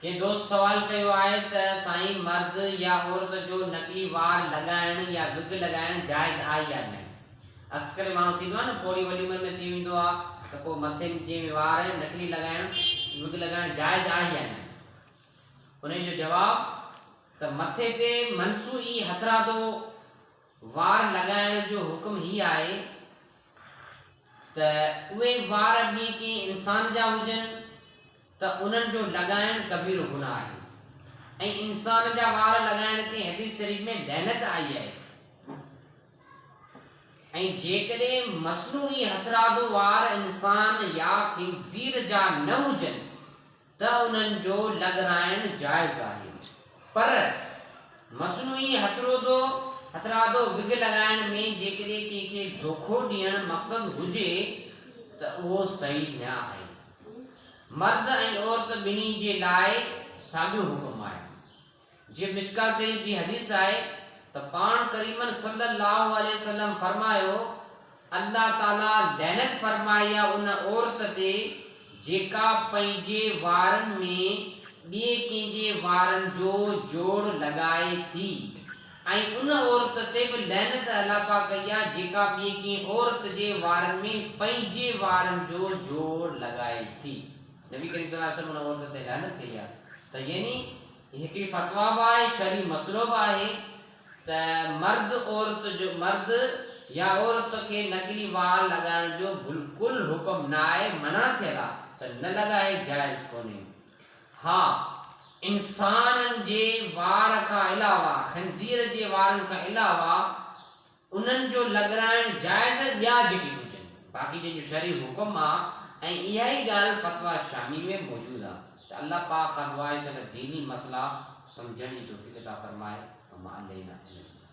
ڪنهن دوست سوال ڪيو آهي ته سائين مرد يا عورت جو نقلي وار لڳائڻ يا وگ لڳائڻ جائز آهي يا نه؟ اڪثر ڪري ماڻهو ٿيندو آهي نه پوڙهي وڏي عمر ۾ ٿي ويندو آهي ته پوء مٿي جي وار نقلي لڳائڻ وگ لڳائڻ جائز آهي يا نه؟ انهي جو جواب ته مٿي تي منصوعي هٿرادو وار لڳائڻ جو حڪم هي آهي ته اهي وار ٻئي ڪنهن انسان جا هجن ته انهن جو لڳائڻ ڪبيرو گناهه آهي ۽ انسان جا وار لڳائڻ تي حديث شريف ۾ لعنت آئي آهي ۽ جيڪڏهن مصنوعي هٿرادو وار انسان يا خنزير جا نه هجن ته انهن جو لڳرائڻ جائز آهي پر مصنوعي هٿرودو هٿرادو وگ لڳائڻ ۾ جيڪڏهن ڪنهن کي دوکو ڏيڻ مقصد هجي ته اهو صحيح نه آهي. مرد ۽ عورت ٻنهي جي لاء ساڳيو حڪم آهي. جيئن مشڪوة شريف جي حديث آهي ته پاڻ ڪريمن صلّي اللّٰه عليه وسلّم فرمايو، الله تعاليٰ لعنت فرمائي آهي ان عورت تي جيڪا پنهنجي وارن ۾ ٻئي ڪنهن جي وارن جو جوڙ لڳائي ٿي ۽ ان عورت تي به لعنت الله پاڪ ڪئي آهي جيڪا ٻئي ڪنهن عورت جي وارن ۾ پنهنجي وارن جو جوڙ لڳائي ٿي. نبي ڪريم صلي الله عليه وسلم ان عورت تي لعنت ڪئي آهي ته يعني هي هڪڙي فتويٰ به آهي شرعي مسئلو به آهي ته مرد عورت جو مرد يا عورت کي نقلي وار لڳائڻ جو بلڪل حڪم نه آهي منع ٿيل آهي ته نه لڳائي جائز ڪونهي ها انسانن جي وار کان علاوه خنزير جي وارن کان علاوه انهن جو لڳرائڻ جائز ٻيا جيڪي هجن باقي جنهن جو شرعي حڪم آ ۽ اها ئي ڳالهه فتويٰ شامي ۾ موجود آ ته الله پاڪ کان دعا آهي شل ديني مسئلا سمجهڻ جي توفيق عطا فرمائي وما علينا الا البلاغ.